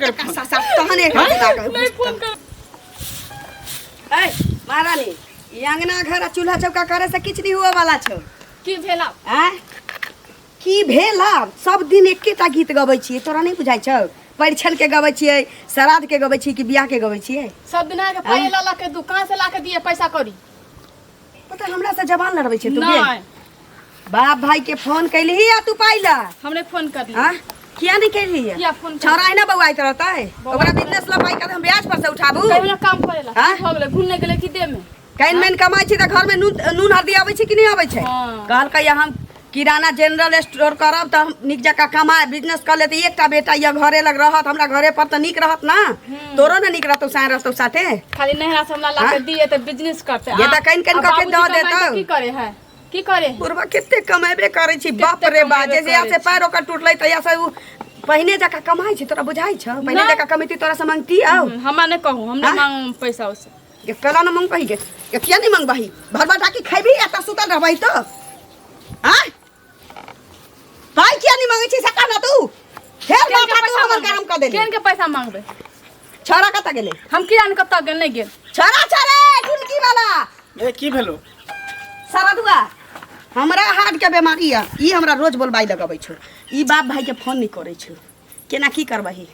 कर कसा सा तहन एकरा दिमाग नहीं फोन कर। ए महारानी, ई अंगना घर आ चूल्हा चौका करे से किछु नहीं हुए वाला छौ। की भेल आब? आँय, की भेल आब? सब दिन एकेटा गीत गबै छियै, तोरा नहि बुझाइ छौ? परिछन के गबै छियै, श्राद्ध के गबै छियै कि बियाह के गबै छियै? सब दिन अहाँके पाइ लऽ लऽ के दुकान से ला के दिए पैसा कौड़ी। पता हमरा से जबान लड़बै छै तू गे? नहीं। बाप भाई के फोन कैलही आ तू पाइ ला? हमने फोन कर हाँ, किया नहीं कैलही? किया फोन? छौड़ा है ना बौआइत रहतै, ओकरा बिजनेस ला पाइ के हम ब्याज पर से उठाबू। कहियो ना काम करेला। हाँ? भऽ गेलै, घूमने गेलै कि देह में? कैन मैन कमाइ छी तऽ घर में नून नून हरदी अबै छै कि नहि अबै छै? हाँ। कहलकै हम किराना जनरल स्टोर करब तऽ हम नीक जकाँ कमाय बिजनेस कऽ लेतै। एकटा बेटा यऽ, घरे लग रहत, हमरा घरे पर तऽ नीक रहत ना? तोरो ने नीक रहतौ, साँय रहतौ साथे। खाली नहिरा से हमरा ला के हाँ? दिए तऽ बिजनेस करते। ये तऽ कनि कनि आ कऽ के बाबूजी दऽ कमाइ तऽ देतौ। की करे है, की करे है? बुढ़बा कते कमेबे करै छी, बाप रे बा। कमेबे जे जहिया करै से पैर ओकर टूटलै तहिया से उ पहिने जकाँ कमाइ छै, तोरा बुझाइ छौ? पहिने नहि। जकाँ कमेती तोरा से मांगती आउ? हमरा नहि कहू, हम नहि हाँ? मांगू पैसा उसे। ये कला न मांग कही गे, ये किया नहीं मांगबही? भरबा ढाकी खैबी आ तऽ सुतल रहबही तो? आँ, पाइ किया नहीं मांगै छी से कह ना तू। फेर केन के माथा तू पैसा हमर मांगबै? गरम कऽ देली। केन के पैसा मांगबै? छौड़ा कतऽ गेलै? हम किया ने कतऽ गेल, नहि गेल। छौड़ा छरे टुनकी वाला। ए, की भेलो? सरदुआ, हमरा हार्ट के बीमारी यऽ, ई हमरा रोज बोलबाइ लगबै छौ। ई बाप भाई के फोन नहीं करै छौ, केना की करबही?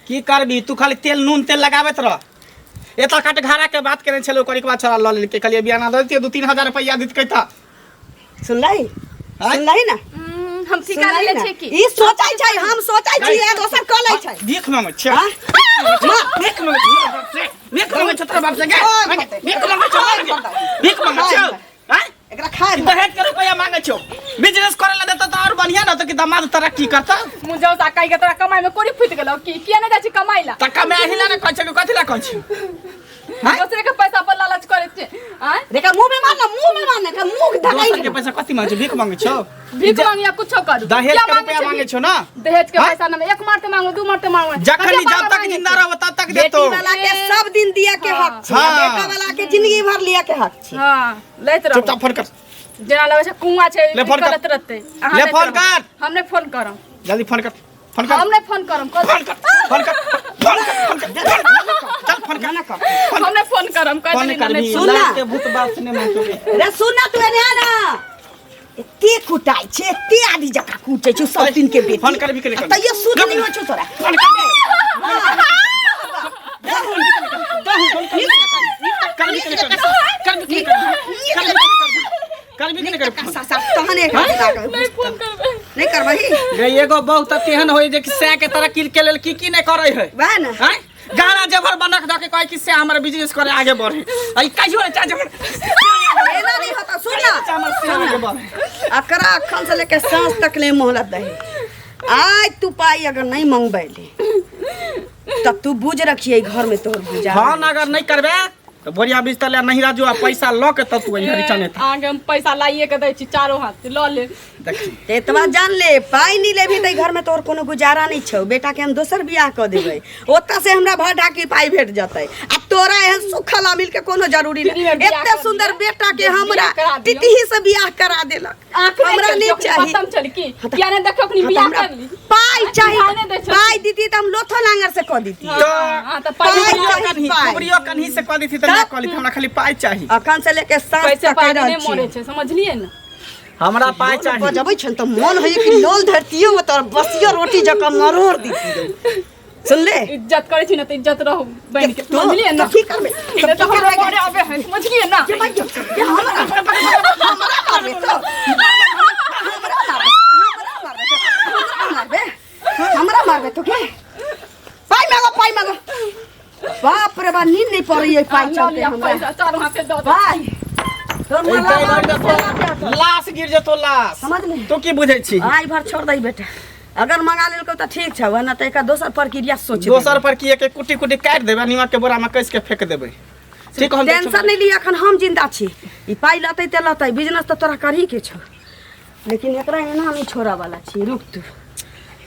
की करबी तू? खाली तेल नून तेल लगाबैत रह। एतऽ कटघारा के बात केने छलै, ओकर एक बार छोड़ा लऽ लेलकै। कहलियै बियाना दऽ दितियै, 2-3 हजार रुपैआ दितकै तऽ। सुनलही? आँय? सुनलही ना? हम सिखा सुनलही देले ना? छै की? ई सोचै छै, हम सोचै छी आ दोसर कऽ लै छै। भीख मांगै छै। आँय? माँ, भीख मांगै छै, भीख मांगै छै तोरा बाप से गे? भीख मांगै छौ, भीख मांगै छौ, आँय? एकरा खाय। दहेज के रुपैआ मांगै छौ। बिजनेस करे ला देता तऽ और बढ़िया रहतो कि दामाद तरक्की करता। मुझे सा कहि के तोरा कमाई में कोरी फुट गेलौ की? किया नहीं जाइ छी कमाई ला? तऽ कमाइ ला ने कहै छै कि कथी ला कहै छै? आँय? दोसरे के पैसा पर लालच करै छै, आँय? देखा, मुंह में मार ना, मुंह में मार ना, एकरा मुंह धकाई। दोसर के पैसा कथी मांगै छौ? भीख मांगै छौ? भीख मांग या कुछो करू। दहेज किया के मांगै रुपैआ छै मांगै भीख? छौ ना? दहेज के हाँ? पैसा न एक मारते मांगो, दू मारते मांगो। जखन कते जब बार तक मांगै जिंदा छै? रहब तब तक बेटी देतो। वाला के सब दिन दिया के हक छै, आ हाँ। बेटा वाला के जिंदगी भर लिया के हक छै। हाँ, लैत रहू। चुपचाप फोन कर। जेना लगै छै कुआं छै। ले फोन कर। करत रहतै। अहाँ ले लैत फोन रहू। कर। हम नहि फोन करब। जल्दी फोन कर, फोन कर। हम नहि फोन करब। फोन कर, फोन कर, फोन कर, फोन कर, फोन कर, चल फोन कर। ना कर। हम नहि फोन करब, कह फोन देली ना, करबी? नहि। सुन ना। लाज के भूत बाप से नहीं मानतो। रे सुन ना, तू एने आ ना। एते कुटाइ छै, एते आदि जकाँ कुटै छै सब दिन के बेटी। फोन करबी कि नहि करबी? आ तैयो सुध नहि होइ छौ तोरा। फोन कर। करबी कि नहि करबी? करबी कि नहि करबी? करबी कि नहि करबी? कसा सा तहन एकरा दिमाग नहि फोन करबै। नहि करबही? गे, एगो बहुत तेहन होय जे कि सै के तरक्की के लेल की की नहि करै है। वएह ने। आँय, गाना जेवर बनक दऽ के कहै कि से हमर बिजनेस करे आगे बढ़े, आ ई कहियो नहि चाहे जेवर। एना नहि होता, सुन ना। हमर से आगे बढ़े। अकरा अखन से लेके साँझ तक ले मोहलत दही। आइ तू पाई अगर नहीं मंगबैली तब तू बुझ रखिए घर में तोहर गुजारा। फोन अगर नहीं करबे तऽ बोरिया बिस्तर ले नहीं राजू, आ पैसा लऽ के तब तू अइहे रिटर्न एतऽ। अहाँके हम पैसा लाइए के दै छी, चारो हाथ से लऽ ले। देखी। तऽ एतबा जान ले, पाइ नहि लेबही तऽ घर में तोहर कोनो गुजारा नहीं छौ। बेटा के हम दोसर बियाह कऽ देबै, ओतऽ से हमरा भर ढाकी पाइ भेट जेतै आ तोरा एहन सुखल अमील के कोनो जरूरी फ्री नहीं। में बियाह एते कर सुंदर दियौ। बेटा के हमरा बियाह करा दियौ। टिटही से बियाह करा देलक। आँख नहि हमरा चलि नहि ओकरे चाही। खतम चल की किया नहि देखो अखनी हाँ, तऽ बियाह हमरा कर ली। पाइ चाही। पाइ नहि दै छौ। पाइ दीती तऽ हम लोथो लांगर से कऽ दीती। तऽ हाँ, तऽ पाइ पाइ दियौ। चाही, कन्ही पाइ। कुबरियो कन्ही से कऽ देती तऽ नहि कऽ लेती, हमरा खाली पाइ चाही। अखन से लेके साँझ पैसे तक पाइ कहि रहल नहि मरे छी। छै, समझलियै ने? हमरा पाइ चाही। बजबै छनि तऽ मन होइए कि लोल धरतियो में तोर बसियो रोटी जकाँ मरोड़ दीती। सुनले? इज्जत करै छी ने तऽ इज्जत रहू बनि के, तो समझलियै ने? तो की करबै? नहि तऽ हमरा मरे आबै है, समझलियै ने? के भाई, के हमरा हमरा मारबे तो? हमरा मारबे, हमरा मारबे, हमरा मारबे, हमरा मारबे तो? के पाइ मांगो, पाइ मांगो। बाप रे बा, नींद नहीं पड़ै है पाइ लऽ चलते लिअ हमरा। पैसा, चारू हाथे दऽ दे। पाइ तोर मला लाश गिर जेतो, लाश। समझ ले। तू की बुझै छी? आइ भर छोड़ दही बेटा, अगर मंगा लेलको तऽ ठीक छौ, ना तऽ एकर दोसर प्रक्रिया सोच। दोसर पर की? एक कुटी कुटी काटि देबै, नीमक के बोरा में कस के फेंक देबै। ठीक, हम टेंशन नहीं लियै, अखन हम जिंदा छी। ई पाइ लतै तऽ लतै, बिजनेस तऽ तोरा करही के छौ, लेकिन एकरा एना नहीं छोड़ऽ वाला छी। रुक तू।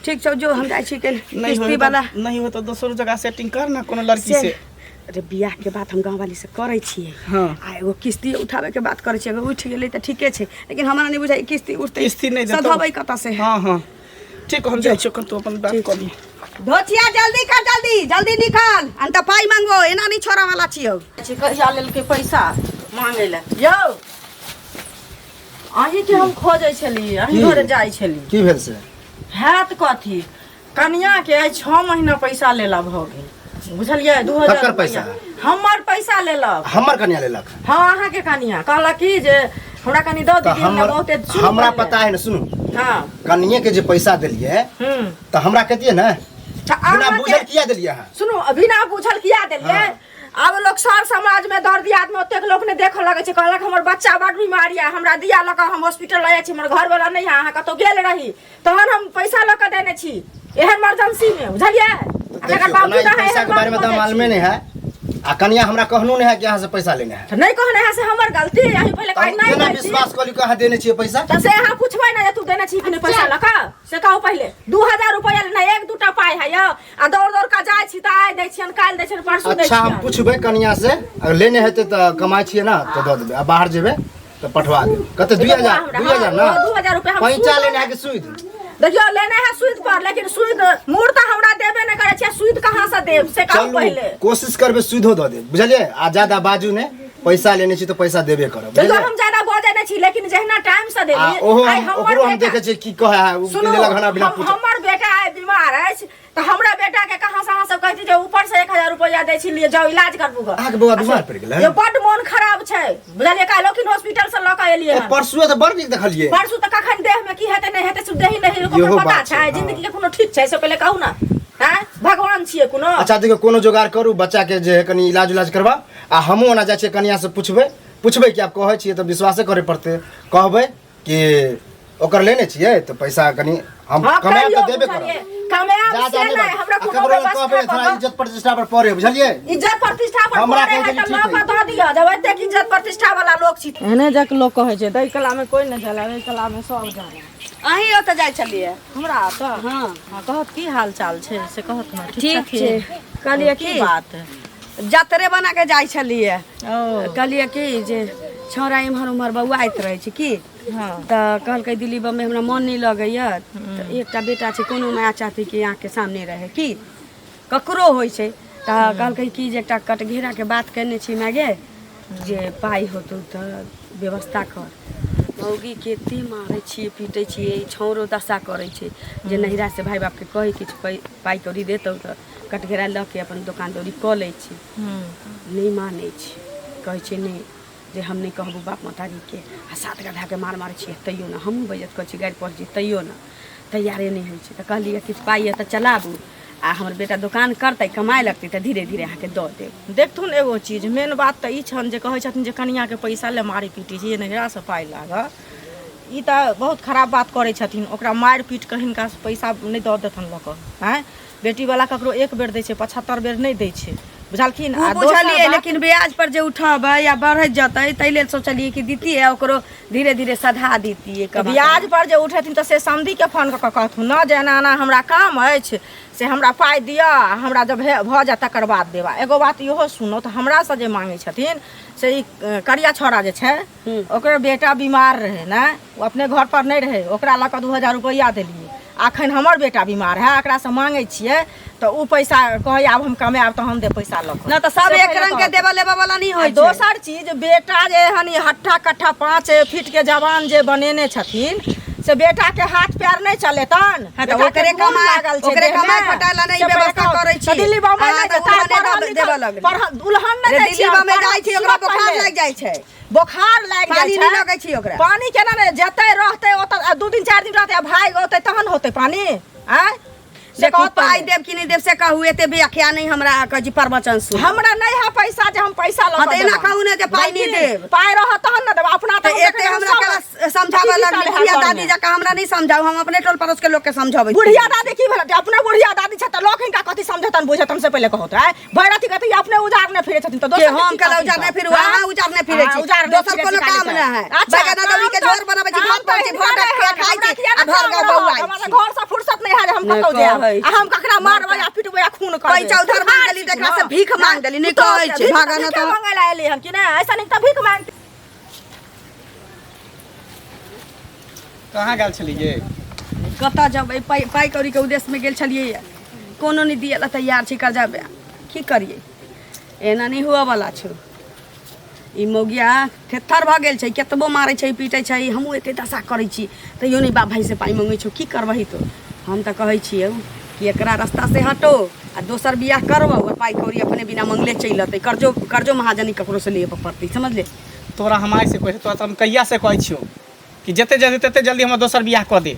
ठीक छौ, जो, हम जाइ छी के नहीं किस्ती हो वाला। नहीं हो तो दोसर जगह सेटिंग कर ना कोनो लड़की से। अरे, बियाह के बात हम गाँव वाली से करै छियै। हाँ। आ एगो किस्ती उठाबै के बात करै छियै। अगर उठि गेलै तऽ ठीके छै, लेकिन हमरा नहि बुझाइ किस्ती उठतै। किस्ती नहि देतौ। सधबै कतऽ से? हाँ हाँ, ठीक, हम जाइ छियौ, तू अपन बात ठीक कऽ लिहे। धोतिया जल्दी कर जल्दी जल्दी निकाल अन त पाई मांगबो एना नहीं छोड़ा वाला छियौ। कहिया लेलकै पैसा मांगे लए यौ? अहीँके हम खोजै छली, अहीं की? घरे जाइ छली। की भेल से? हैत कथी, कनियाके आइ 6 महीना पैसा लेला भऽ गेल, बुझलियै? 2000 ककर रुपैआ। पैसा? हमर पैसा लेलक। हमर कनिया लेलक? हँ, अहाँके कनिया कहलक कि जे हमरा कनि दऽ तऽ दीदी, हमरा हमर बहुते सुनू हमरा पहिले। पता है ने, सुनू। हँ। कनिये के जे पैसा देलियै तऽ हमरा कहितियै ने। तऽ बिना अहाँके- बुझल किया देलियै अहाँ? सुनू, बिना बुझल किया देलियै? आब लोक सर समाज में दर्द दियाद में ओतेक लोक नहि देखऽ लगै छै। कहलक हमर बच्चा बड बीमार यऽ, हमरा दिया लऽ कऽ हम हॉस्पिटल लऽ जाइ छी, हमर घरवाला नहि है, अहाँ कतहु गेल रही, तहन हम पैसा लऽ कऽ देने छी एहन इमरजेंसी में, बुझलियै? आ तकर देखियौ, बावजूद ओना ई अहाँ पैसा एहन के बारे में बात तऽ बजै मालूमे छी। नहीं है आ कनिया हमरा कहनो नहीं है कि अहाँ से पैसा लेने है। तऽ नहि कहने है से हमर गलती, अहीं पहिले तऽ कही हम नहि केना दै छी। विश्वास कऽ लियौ कि अहाँ देने छियै पैसा? तऽ से अहाँ पूछबै ने जे तू देने छी कि नहि पैसा लऽ कऽ, से कहू पहिले। 2000 रुपैआ लेने एक दूटा पाइ है यौ, आ दौड़ दौड़ कऽ जाइ छी तऽ आइ दै छियनि, काल्हि दै छियनि, परसू दै अच्छा, हम छियनि। पूछबै कनिया से, अगर लेने हेतै तऽ कमाइ छियै ने तऽ दऽ देबै, आ बाहर जेबै तऽ पठवा देब। कते? दुई देखियौ हजार? हमरा, 2000 ना? हाँ, 2000 रुपया हम पैंचा सूद लेने है कि सूद? देखियौ, लेने है सूद पर, लेकिन सूद मूर तऽ हमरा देबे नहि करै छै, सूद कहाँ से देब से कहू चलू पहिले। कोशिश करबै सूदो दऽ देब, बुझलियै? आ ज्यादा बाजू ने, पैसा लेने छी तऽ पैसा देबे करब। देखियौ, बुझलियै? हम ज्यादा बजै नहि छी, लेकिन जहिना टाइम से आ देली ओहो आइ हम हमर ओकरो हम बेटा- देखै छियै की कहै है उ। सुनू, लेलक हन बिना पूछे। हमर बेटा आइ बीमार अछि तऽ हमरा बेटा के कहाँ से अहाँ सब कहै छी जे ऊपर से 1000 रुपया दै छी, लिए जाउ इलाज करबू गऽ। अहाँके बौआ बीमार पड़ि गेलै? ये बड्ड मोन खराब छै, बुझलियै? काल्हि ओखिन हॉस्पिटल से लऽ कऽ एलियै हन। परसुए तऽ बड़ नीक देखलियै। परसू तऽ कखन देह में की हेतै नहि हेतै से देही नहि इहो ओकर पता बात छै, छै। हँ। जिंदगी के कोनो ठीक छै से पहिले कहू ने, हैं? भगवान छियै कोनो। अच्छा देखियौ, कोनो जोगाड़ करू, बच्चा के जे है कनि इलाज उलाज करबा, आ हमहूँ ओना जाइ छियै कनिया से पुछबै, पुछबै कि आब कहै छियै तऽ विश्वासे करे पड़तै, कहबै कि ओकर लेने छियै तऽ पैसा कनि हम हाँ, कमायब कहियौ, तऽ देबे करब। बुझलियै? कमायब जा से जा नहि नहि, बाजू। हमरा आ कोनो ककरो व्यवस्था कहबै थोड़ा कऽ कऽ- इज्जत प्रतिष्ठा पर पड़े, बुझलियै? इज्जत प्रतिष्ठा पर हमरा पड़े कहै है छै तऽ कि लऽ ठीक कऽ दऽ दिअ, जब एतेक इज्जत प्रतिष्ठा वाला लोक छी। एहने जक लोक कहै छै दै कला में कोई नहि जाला, दै कला में सब जाला। अहीं ओतऽ जाइ छलियै? हमरा ओतऽ? हँ। हँ, कहत की हाल चाल छै से कहत ने। ठीक छै। कहलियै की की बात? जतरे बना के जाइ छलियै। ओ। कहलियै कि जे छौड़ा इम्हर उम्हर बौआइत रहै छै की। हँ। तऽ कहलकै दिल्ली बम्बई हमरा मन नहि लगैया, तऽ एकटा बेटा छै, कोनो माय चाहतै कि आँखके सामने रहै की ककरो होइ छै। तऽ कहलकै कि जे एकटा कटघेराके बात केने छी माय गे, जे पाइ होतौ तऽ व्यवस्था कर। मौगी कते मारै छियै पीटै छियै, छौड़ो दशा करै छै जे नहिरासँ भाय बापके कहै किछु पाइ कौड़ी देतौ तऽ कटघेरा लऽ के अपन दोकान दौरी कऽ लै छी। नहि मानै छै, कहै छै नहि जे हम नहि कहबो बाप महतारीके, आ सात गड्ढाके मार मारै छियै तैयो ने, हमहूँ बेइज्जत करै छियै, गारि पढ़ै छियै तैयो ने तैयारे नहि होइ छै। तऽ कहलियै किछु पाइ यऽ तऽ चलाबू, आ हमर बेटा दोकान करतै, कमाइ लगतै तऽ धीरे धीरे अहाँके दऽ देब। देखथुन एगो चीज, मेन बात तऽ ई छनि जे कहै छथिन जे कनिआँके पैसा लए मारै पीटै छै, नहिरासँ पाइ लागऽ, ई तऽ बहुत खराब बात करै छथिन। ओकरा मारि पीट कऽ हिनकासँ पैसा नहि दऽ देथन लऽ कऽ। आँय, बेटीवला ककरो एक बेर दै छै, 75 बेर नहि दै छै, बुझलखिन? ओ आ दोसर बुझलियै, बात- लेकिन ब्याज पर जे उठेबै या बढ़ैत जेतै, ताहि लेल सोचलियै कि दितियै ओकरो धीरे धीरे सधा दितियै। तऽ ब्याज पर जे उठेथिन तऽ से समधिके फोन कऽ कऽ कहथुन ने जे एना एना हमरा काम अछि, से हमरा पाइ दिअ, आ हमरा जब भऽ जायत तकर बाद देब। आ एगो बात इहो सुनू तऽ, हमरासँ जे मांगै छथिन से ई करिया छौड़ा जे छै, ओकर बेटा बीमार रहै ने, ओ अपने घर पर नहि रहै, ओकरा लऽ कऽ 2000 रुपैआ देलियै। अखन हमर बेटा बीमार है, एकरासँ मांगै छियै तऽ ओ पैसा कहैया आब हम कमायब तहन देब पैसा लऽ कऽ। नहि तऽ सब से एक पहिले रंग के कहत। देबऽ लेबऽ वाला नहि आ होइ छै। दोसर चीज, बेटा जे एहन ई हट्ठा कट्ठा 5 फीट के जवान जे बनेने छथिन, से बेटा के हाथ पैर नहि चलेतन? हाँ, तऽ बेटा के ओकरे गुण कमाइ- लागल छै ओकरे देहमे। कमाइ खटाइ ला नहि से पहिले व्यवस्था कहू, करै छी। तऽ दिल्ली बम्बई अहाँ नहि तऽ जेतै, उल्हने पढ़ल देबऽ लिखल- लगलै। पढ़ल उल्हन नहि रे दै दिल्ली छियै, बम्बई पढ़ल जाइ छै ओकरा सुनऽ बोखार पहिले। लागि जाइ छै। बोखार लागि जाइ पानी छै। नहि लगै छै ओकरा। पानी केना नहि जेतै, रहतै ओतऽ, आ 2 दिन 4 दिन रहतै आ भागि औतै तहन होतै पानी? आँय, से देखू, कहत पाइ पहिले। देब कि नहि देब से कहू, एते व्याख्या नहि हमरा कहै छी प्रवचन सुन। हमरा नहि है पैसा जे हम पैसा लऽ हाँ, कऽ तऽ एना देबनि। कहू ने जे पाइ नहि बुझलखिन? देब। पाइ रहत तहन ने देब अपना। तऽ एते हमरा केला समझाबऽ लगली बुढ़िया दादी जकाँ, हमरा नहि समझाउ, हम अपने टोल पड़ोस के लोक के समझाबै छी। बुढ़िया दादी की भेल? अपने बुढ़िया दादी छै तऽ लोक हिनका कथी समझेतन बुझेतन से पहिले कहू तऽ। आँय, भरि अथी कथी अपने उजाड़ने फिरै छथिन तऽ के दोसर के हम की केला कहथिन उजाड़ने तऽ? फिरू? हाँ? अहाँ उजाड़ने फिरै हाँ, छी। उजाड़ने दोसर फिरै कोनो छी काम खाली नहि है। अच्छा, बैगन अदौरी के काम झोर बनबै छी, काम भात तऽ बनबै छी, हिनका भर नहि के है, खाइ हमरा छी किया आ ने भर काम गाँव रहत? बौआइ हमरा छी। घर से फुर्सत नहि है जे हम नहि कतौ जायब कहै आ हम ककरा मारबै आ पिटबै आ खून करबै। पैसा उधार मांगि देली तऽ एकरा से भीख मांगि देली, नहि कहै छै, भागऽ ने तऽ। मांगै लए एली हन कि नहि? ऐसा नहि तऽ भीख मांग। कहाँ गेल छलियै? कतऽ जब पाइ पाइ कौड़ीके उद्देश्यमे गेल छलियै। कोनो नहि दिअ लए तैयार छै कर्जा बे की करियै एना नहि हुअवला छौ ई मौगिया थेथर भऽ गेल छै केतबो मारै छै पीटै छै हमहूँ एते दशा करै छी तैयो नहि बाप भाइसँ पाइ मङ्गै छौ की करबही तू हम तऽ कहै छियौ कि एकरा रास्तासँ हटो आ दोसर बियाह करबौ आ पाइ कौड़ी अपने बिना मङ्गले चलि अतै कर्जो कर्जो महाजनी ककरोसँ लिअ पड़तै समझले तोरा हम आइसँ कहै छियौ तोरा तऽ हम कहियासँ कहै छियौ कि जते जल्दी तते जल्दी हमर दोसर बियाह कऽ दे।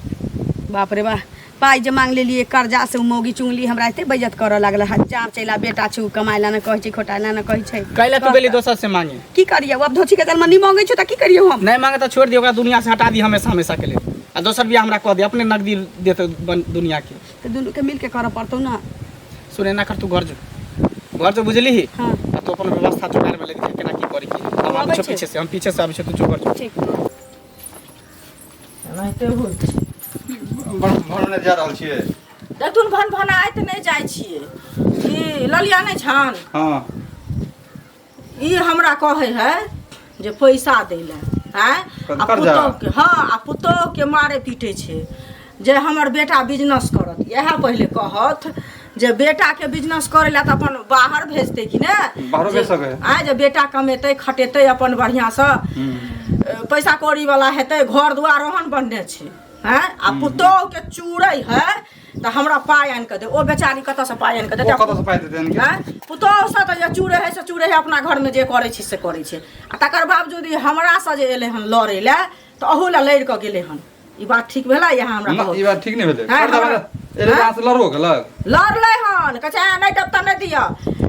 बाप रे बा पाइ जे मांग लेलियै कर्जा से ओ मौगी चुंगली हमरा एते बेइज्जत करऽ लागल हजार चैला बेटा छै ओ कमाइ ला ने कहै छै खोटाइ ला ने कहै छै। कैला तू गेली दोसर से मांगे? की करियै अब धोछी के जलमा नहीं मांगै छै तऽ की करियै हम? नहीं मांगे तऽ छोड़ दियौ, ओकरा दुनिया से हटा दी हमेशा हमेशा के लेल, आ दोसर बियाह हमरा कऽ दे, अपने नगदी देत दुनिया के। तऽ दुनू के मिल के करऽ पड़तौ ना। सुन एना कर, तू घर जो, घर जो बुझली? हाँ। आ तू अपन व्यवस्था जोगाड़ में लग जा, केना की करी की हम आबै आबै छियौ पीछे से, हम पीछे से आबै छियौ, तू जो घर जो। ठीक। एनाहिते होइ छै। भन जा रहल छियै। देखथुन भन भनाइत नहि जाइ छियै। ई ललिया नहि छन? हाँ। ई हमरा कहै है जे पैसा दै लए, आँय? आ कर्जा? पुतोहके, हाँ, आ पुतोहके मारे पीटै छै जे हमर बेटा बिजनेस करत। इएह पहिले कहत जे बेटाके बिजनेस करै लए तऽ अपन बाहर भेजतै कि ने? बाहरो भेज सकै है। आँय, जे बेटा कमेतै खटेतै अपन बढ़िआँसँ पैसा कौड़ी वाला हेतै, घर दुआर ओहन बनने छै। आँय, आ पुतोहके चूरै है तऽ हमरा पाइ आनि कऽ दे। ओ बेचारी कतऽसँ पाइ आनि कऽ देतै? ओ कतऽसँ पाइ देतै आनि के? आँय, पुतोहसँ तऽ जे चूरै है से चूरै है, अपना घरमे जे करै छै से करै छै, आ तकर बावजूद ई हमरासँ जे एलै हन लड़ै लए तऽ अहू लए लड़ि कऽ गेलै हन। ई बात ठीक भेलै? यहाँ हमरा ना, कहू। ई बात ठीक नहि भेलै। आँय, कर्जा हमरा- एलै तऽ अहाँ से लड़बो केलक? लड़लै हन, कहै छै नहि देब तऽ नहि दिअ,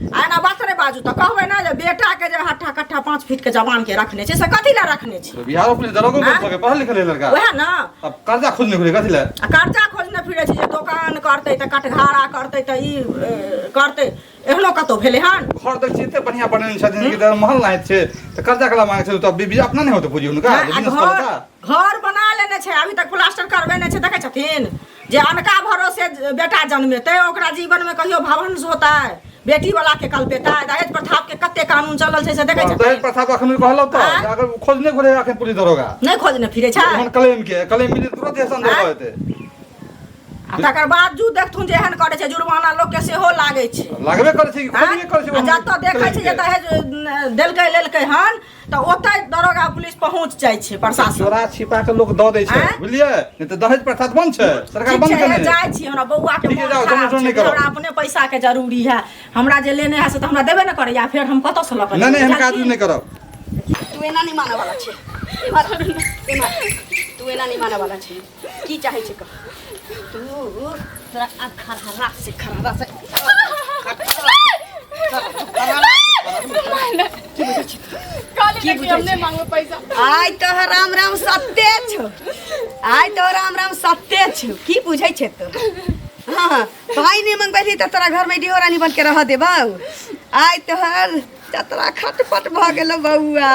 आ एना बात नहि बाजू। तऽ कहबै ने जे बेटाके जे हट्ठा कट्ठा 5 फीट के जवान के रखने छै से कथी लए रखने छै? तो बिहारो पुलिस दरोगो कर आँय? सके, पढ़ल लिखल है लड़का। वएह ने। अब कर्जा खोजने घुरे कथी लए? आ कर्जा खोजने फिरै छै जे दोकान करतै तऽ कटघारा करतै तऽ ई करतै, एहनो कतौ भेलै हन? घर देख छियै एते बढ़िया बनेने छथिन कि तऽ महल नाहित छै, तऽ कर्जा कला मांगे छै तऽ बीबी अपना नहि होतै पूंजी हुनका, हँ, आ बिजनेस घर करता। घर बना लेने छै, अभी तक प्लास्टर करबेने छै। देखै छथिन जे अनका भरोसे बेटा जन्मेतै ओकरा जीवन में कहियो भवंस होतै? बेटी वाला के कलपेतै? दहेज प्रथा के कते कानून चलल छै से देखै दहेज छथिन? प्रथा तऽ अखन कहलहुँ तऽ आँय? जे अगर खोजने घुरे अखन पुलिस दरोगा नहि खोजने फिरै छै। ओहन क्लेम के क्लेम मिले तुरंत एहन आँय? दरोगा हेतै। आ तकर बावजूद देखथुन जे एहन करै छै, जुर्माना लोक के सेहो लागै छै। लागबे करै छै कि खोजबे करै छै आ ओहन जतऽ देखै छै जे क्लेम के। दहेज देलकै लेलकै हन तऽ ओतै दरोगा पुलिस पहुँच जाइ छै, प्रशासन। चोरा छिपा के लोक दऽ दै छै आँय? बुझलियै, नहि तऽ दहेज प्रथा तऽ बंद छै, सरकार ठीक बंद छै, केने। जाइ छी, हमरा बौआ के ठीक छै, मोन जाउ, खराब जमा छै, नहि करब। हमरा अपने पैसा के जरूरी है, हमरा जे लेने है से तऽ हमरा देबे ने करैया, फेर हम कतऽ से लऽ कऽ नहि नहि लेबै? एहन काज बुझलखिन? नहि करब। तू एना नहि मानऽ वाला छै। एम्हर एम्हर, तू एना नहि मानऽ वाला छै। की चाहै छै कह तू? तोरा आब खरहरा से खरहरा से की बुझै छी? कहली ना कि हम नहीं मांगबे पैसा। आइ तो राम राम सत्य छौ, आइ तो राम राम सत्य छौ। की बुझै छै तू? हाँ, पाइ नहि मंगबैली तऽ तोरा घरमे डिहोरानी बन के रह देबौ। आइ तोहर जतरा खटपट भऽ गेलौ बौआ।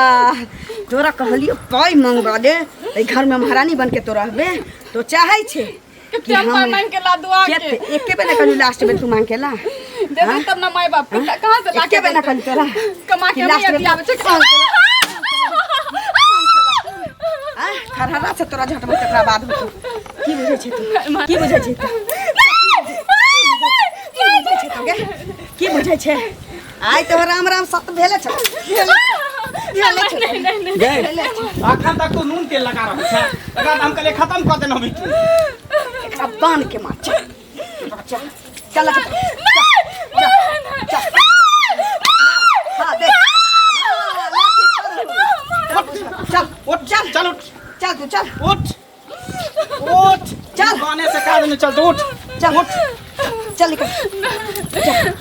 तोरा कहलियौ पाइ मंगबा दे, एहि घरमे महारानी बन के तो रहबे। तो चाहै छै कि हम पाइ मांग के ला दुआ के? केते एके बेर ने कहलू लास्ट बेर तू मांग के ला देते तब ना माय बाप के, कहाँ से ला एके के बेर ने देते? कहलू तोरा कमा के कि हम लास्ट बेर दियाबै छै। आँय, खरहरा से तोरा झटबो तकरा बाद होतौ। की बुझै छै तू? की बुझै छै तू? की बुझै छै तू गे? की बुझै छै? आइ तो राम राम सत भेले छ, भेले छ, गए भेले छ। अखन तक तू नून तेल लगा रहल छै, एकरा तऽ हम कहलियै खत्म कऽ देने होबी तू। एकरा बान्ह के मार। चल चल चल चल चल, हाँ देख, हाँ, लाठी छोड़। चल उठ, चल चल उठ, चल तू चल, उठ उठ चल। बाने से काज नहीं चलते, उठ चल उठ चल निकल, चल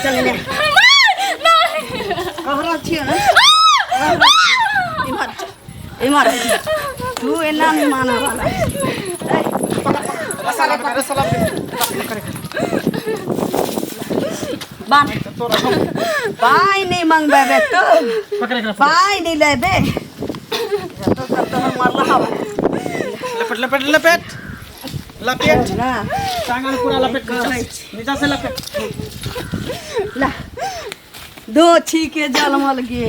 चल ले कह रहल छियै ने, इम्हर इम्हर, तू एना नहि मानऽ वाला। रस्सा लपेट, रस्सा लपेट। बान्ह पाइ नहि मंगबेबे तो पकड़ एकरा, पाइ नहि लेबे जतऽ तक तोहर मरला हवा। लपेट लपेट लपेट लपेट ना टांगल पूरा लपेट, नीचा से, नीचा से लपेट। ला दो छी के जलमल गे,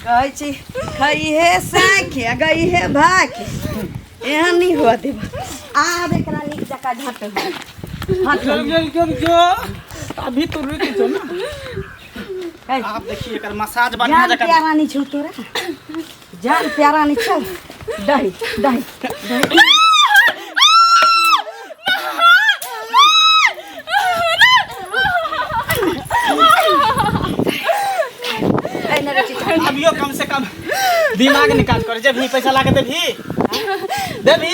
कहै छी खइहे साखे आ गइहे भाखे, एहन नहि हुअ देब। आब एकरा नीक जकाँ झट हाथ रुक रुक रुक जो अभी तो रुक जो ना। ए, आप देखिए एकर मसाज बढ़िया जान जकाँ प्यारा नहीं छौ तोरा, जान प्यारा नहीं छौ। दही दही दही। ए, न रे चीचा। अभियो कम से कम दिमाग निकाल कर जे भी पैसा लाके देबी देबी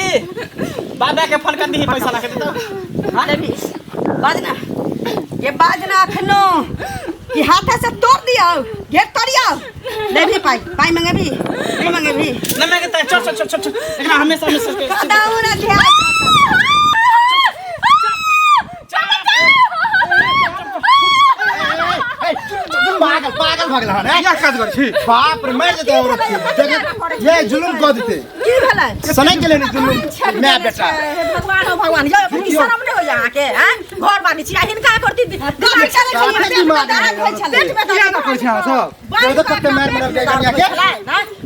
बाबा के फोन कर दी पैसा लाके दे तो। देबी बाजना ये बाजना अखनो कि हाथ से तोड़ दियो घेर तोड़ियो। देबी पाई पाई मंगेबी नहीं मंगेबी नहीं मैं कहता चल चल चल चल एकरा हमेशा हमेशा कदाऊ ना ध्यान। पागल पागल भऽ गेल हन। किया काज करै छी? बाप रे मारि देतै औरत के। देख ये जुलुम कऽ देतै। की भेलै? सनक गेलै ने जुलुम my बेटा। हे भगवान हो भगवान, यौ की शरम नहि होइया अहाँके? आँय घर बानी छी आ हिनका करती दिमाग चलै छलै, काफी दिमाग पेट में दर्द होइ छलै। पेट में किया ना करै छी अहाँ सब? देखो कते मारि मारलकै कनिया के।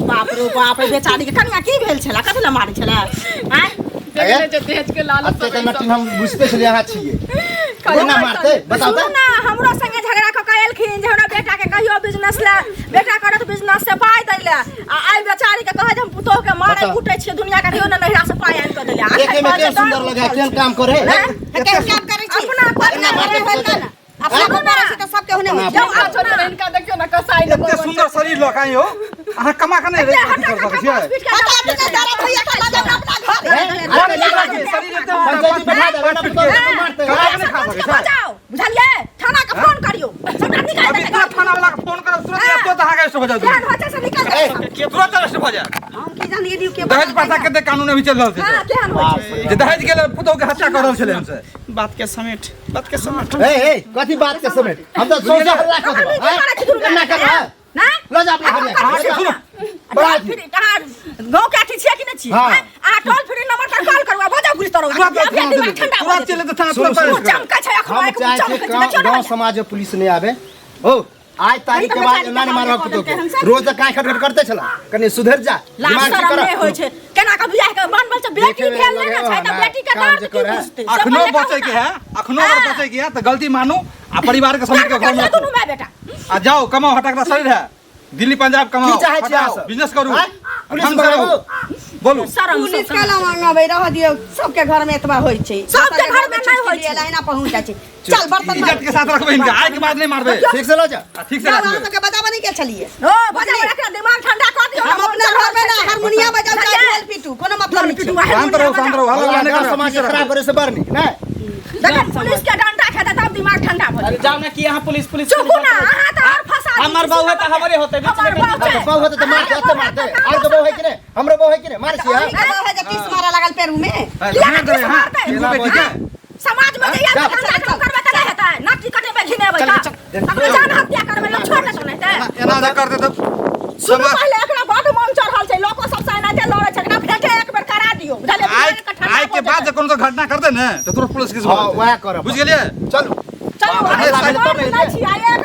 बाप रे बाप, रे बेचारी के कनिया की भेल छलै? कथी लए मारै छलै? आँय देखने जे दहेज के लालच अते के नटिन हम बुझते छलियै अहाँ छियै। कोना मारतै बताउ सुनू तऽ। ना, हमरो संगे झगड़ा कऽ के एलखिन जे हमरा बेटा के कहियो बिजनेस ले, बेटा करत बिजनेस से पाइ दै ले, आ आइ बेचारी के कहै जे हम पुतोह के मारै बताउ। कुटै छियै, दुनिया के कहियो ने नैहरा से पाइ आनि कऽ देले। आ देखे में एखन केहन सुंदर लगे है, केहन काम करे है। केहन काम करै छी? अपना अपना मारतै होल ना। अपना करै छी तऽ सबके होने होइ छै। यौ आ छोड़ हिनका देखियौ ना कसाई ने एते सुंदर शरीर लऽ के यौ अहाँ कमा के नहि अथी कर सकै छियै? पता नहि दर्द होइया तऽ लऽ जाउ अपना घर। अरे बेटा के शरीर एते पंचायती बैठा देबै ना पुतोह के मारतै। कमा के नहि खा सकै छै? बचाओ बुझलियै, थाना के फोन करियौ, सबटा निकालि अभी देतै। तुरंत थाना वाला के फोन करब, तुरंत आयत, तुरंत अहाँके अरेस्ट भऽ जायत। केहन होइ छै से निकालि देतै। तुरंत अरेस्ट भऽ जायत। हम की जानिए दियौ के दहेज प्रथा के कानून अभी चलि रहल छै। हँ केहन होइ छै जे दहेज के लेल पुतोह के हत्या कऽ रहल छलै हमसे। बात के समेट, बात के समेट। ए ए कथी बात के समेट? हम तऽ सौंसे हल्ला कऽ देबै। की करै छी दुनू एना कर ना लऽ जा अपना घरे। अहाँके सुनू बड़ा फिर अहाँ गाँव के अथी छियै कि नहि छियै? हाँ। अहाँ टोल फ्री नंबर पर कॉल करू आ बजाउ पुलिस तरफ। तुरंत अभी दिमाग ठंडा भऽ तुरंत जेतै। चलि जेतै थाना, सुनू, तुरंत सुनू। अरेस्ट करब। चमकै छै अखनो, हम एक चाहै चमकै छियै छै, देखियौ ने गाँव भैया। समाज में पुलिस नहीं आवे। ओ आइ तारीख के बाद एना नहि मारबक पुतोह के। रोज तऽ काँय खटखट करते छला, कनि सुधरि जा, लाज दिमाग ठीक शरम कर। नहि होइ छै। केना कऽ बियाह के मन छै, बेटी देखे में भेल नहि लगे ने छै तऽ हँ, बेटी के काम दर्द जे की करे। बुझतै? से अखनो पहिले बचै कहू के ना। है, अखनो अगर बचै के है तऽ गलती मानू आ परिवार के समेट के घर में दुनू रखू। माय बेटा आ जाओ कमाओ, हटक शरीर है, दिल्ली पंजाब कमाओ, की चाहै छियै अहाँ हटाओ, सब? बिजनेस करू, आँय? पुलिस ढंग से रहू। मंगाबू? बोलू। शरम पुलिस के ला मंगाबै रह दियौ, सबके घर में एतबा होइ छै। सबके घर में नहि होइ छै। लाइना पहुंच जाइ छै। चल बर्तन इज्जत के साथ रखबै हिनका, आइ के बाद नहि मारबै। ठीक से लऽ जा। आ ठीक से अहाँ रखबै। सबके बजाबऽ नहि के छलियै। ओ बजाउ, एकरा दिमाग ठंडा कऽ दियौ। हम अपना घर में ना हारमोनिया बजाउ चाहे ढोल पीटू, कोनो मतलब नहि छै। शांत रहू, शांत रहू, हल्ला गाँव नहि करू। समाज के खराब करे से बड़ नीक नहि। देखन पुलिस के डंडा खेतै तब दिमाग ठंडा भऽ अरे जेतै। जाओ ना कि यहाँ पुलिस पुलिस चुपू ना, अहाँ तऽ आओर फंसा दी। हमर बहू है तऽ हमरे होतै, बीच में हमर बहू हाँ, तऽ बहू होतै तऽ मारतै, ओते मारतै। आर के बहू है कि नहि? हमरो बहू है कि नहि? मारै छियै अहीं के बहू है जे तीस मारऽ लागल पेरू में। किया ध्यान देबै, हाँ, मारतै? किनको बेटी के। समाज में जे जा। धंधा काम करबै तऽ नहि हेतै, नाटी कटेबै घिनेबै चल, तऽ चल। ककरो जान हत्या करबै लोक छोड़ देतौ नहि तऽ। एना जे करतै तऽ सुनू पहिले, एकरा बड्ड मन चढ़ल छै, लोको सब से एनाहिते लड़ै छै, एकरा भेटे एक बेर करा दियौ बुझलियै? आइ दिमाग के ठंडा आइ के भऽ बाद जे जेतै। कोनो घटना करतै ने तऽ तुरंत पुलिस केस हाँ, वएह करब। बुझि गेलियै? चलू। चलू, बाप रे, अहाँ तब सब ने नहि छी, आइ एक